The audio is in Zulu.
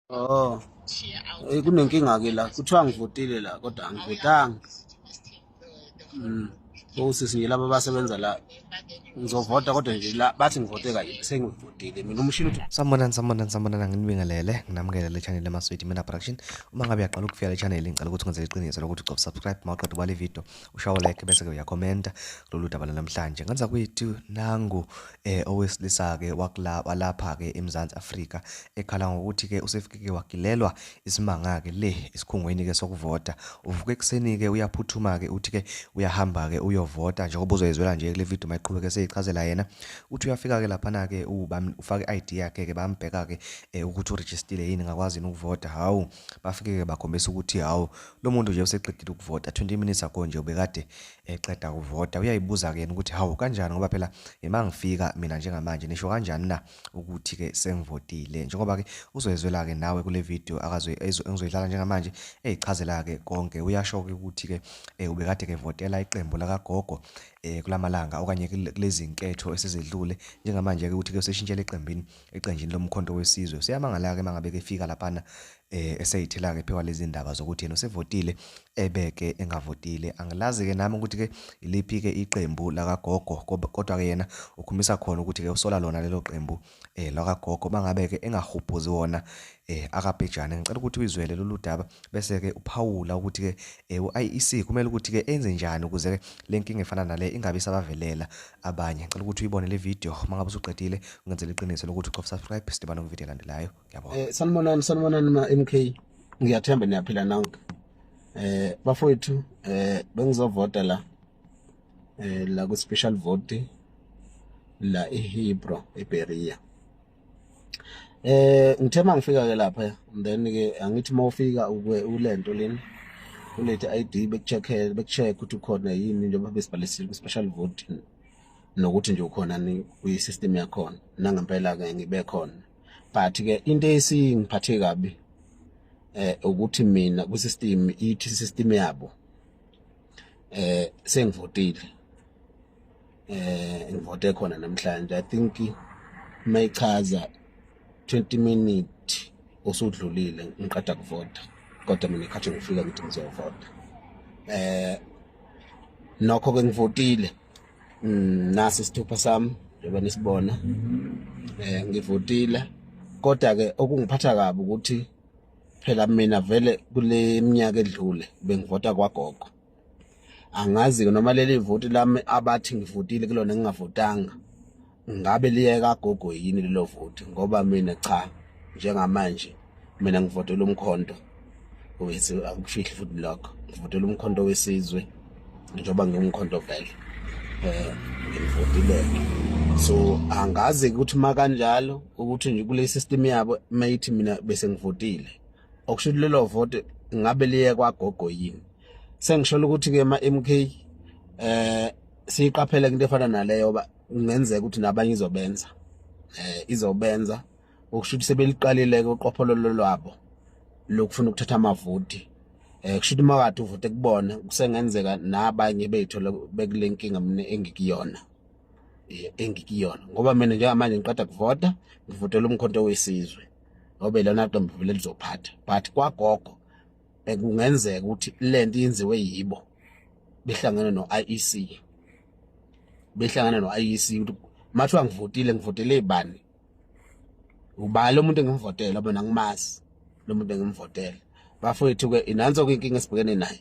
Oh, kunenkinga-ke la, kuthiwa ngivotile la kodwa angivotanga. Osisi nje laba abasebenza la ngizovota kodwa nje la bathi ngivote kanye sengivotile mina umshini uthi. Sanibonani, sanibonani, sanibonani, nginibingelele, nginamukele le channel eMaswidi Mina Production. Uma ngabe uyaqala ukufika le channel, ngicela ukuthi ungenzele iqiniso lokuthi ucofa subscribe, uma uqeda ubala ivideo, ushawe like bese-ke uyakhomenta kulolu daba lanamhlanje. Ngenza kwethu nangu owesilisa-ke walapha-ke eMzansi Afrika ekhala ngokuthi-ke usefike wagilelwa isimanga-ke le esikhungweni-ke sokuvota. Uvuka ekuseni-ke uyaphuthuma-ke uthi-ke uyahamba-ke uyovota njengoba uzoyizwela nje kule video mayiqhubeke seyichazela yena. Uthi uyafika-ke laphana-ke ufake i-ID yakhe-ke bambheka-ke ukuthi urejistile yini ngakwazi yini ukuvota. Hawu, bafike-ke bakhombisa ukuthi hawu lo muntu nje useqedile ukuvota 20 minutes ago nje ubekade eqeda kuvota. Uyayibuza-ke yena ukuthi hawu kanjani ngoba phela ima ngifika mina njengamanje nisho kanjani na ukuthi-ke sengivotile. Njengoba-ke uzoyizwela-ke nawe kule video engizoyidlala njengamanje eyichazela-ke konke. Uyasho-ke ukuthi-ke ubekade-ke votela iqembu lakagogo kulamalanga okanye kulezi nketho esezedlule. Njengamanje-ke uthi-ke useshintshele eqenjini loMkhonto weSizwe. Useyamangala-ke uma ngabe-ke efika laphana eseyithela-ke phekwa lezi ndaba zokuthi yena usevotile ebeke engavotile. Angilazi-ke nami ukuthi-ke iliphi-ke iqembu lakagogo, kodwa-ke yena ukhombisa khona ukuthi-ke usola lona lelo qembu lakagogo mangabe-ke engahubhuzi wona akabhejane. Ngicela ukuthi uyizwele lolu daba bese-ke uphawula ukuthi-ke u-IEC kumele ukuthi-ke enze njani ukuze-ke le nkinga efana nale ingabe isabavelela abanye. Ngicela ukuthi uyibone le video, uma ngabe usuqedile ungenzele iqiniso lokuthi ucofa subscribe, sidibane kwividiyo elandelayo. Ngiyabonga. Sanibonani, sanibonani ma MK. Ngiyathemba niyaphila nonke. Bafowethu, bengizovota la. La ku special vote la eHebron eBerea. Ngithe mangifika ke lapha then ke angithi mawufika ulento leni ulethe ID bekucheck bekucheck ukuthi ukhona yini njengoba besibhalisile ku special vote nokuthi nje ukhona ni kwi system yakhona nangempela ke ngibe khona but ke into esingiphathe kabi ukuthi mina ku system ithi system yabo sengivotile ngivote khona namhlanje. I think mayichaza 20 minute osudlulile ngiqeda kuvota kodwa mina ikhathi ngifika ngithi ngizovota nokho ke ngivotile. Nasi isithupha sami njengoba nisibona, ngivotile kodwa ke okungiphatha kabi ukuthi phela mina vele kule minyaka edlule bengivota kwagogo. Angazi ke noma leli voti lami abathi ngivotile kulona ngingavotanga ngabe liye kagogo yini lelo voti, ngoba mina cha njengamanje mina ngivotela uMkhonto wesizwe, akufihli futhi lokho, ngivotela uMkhonto wesizwe njengoba ngiwumkhonto vele ngivotile. So angazi ukuthi makanjalo ukuthi nje kule system yabo mayithi mina bese ngivotile okusho ukuthi lelo vote ngabe liye kwagogo yini. Sengisholo ukuthi ke ma MK siyiqaphele into efana naleyo ba kungenzeka ukuthi nabanye izobenza izobenza okusho ukuthi sebeliqalile ke uqophololo lwabo lokufuna ukuthatha amavoti. Kusho ukuthi makade uvote kubona kusengenzeka nabanye beyithola bekule nkinga mina engikuyona engikuyona ngoba mina njengamanje ngiqeda kuvota ngivotela uMkhonto wesizwe ngoba lona qembu vele lizophatha, but kwagogo bekungenzeka ukuthi lento yenziwe yibo behlangene no-IEC, behlangene no-IEC ukuthi mathiwa ngivotile ngivotele bani, ubani lo muntu engimvotela bona ngimazi lo muntu engimvotela. Bafowethu ke inanso ke inkinga esibhekene nayo.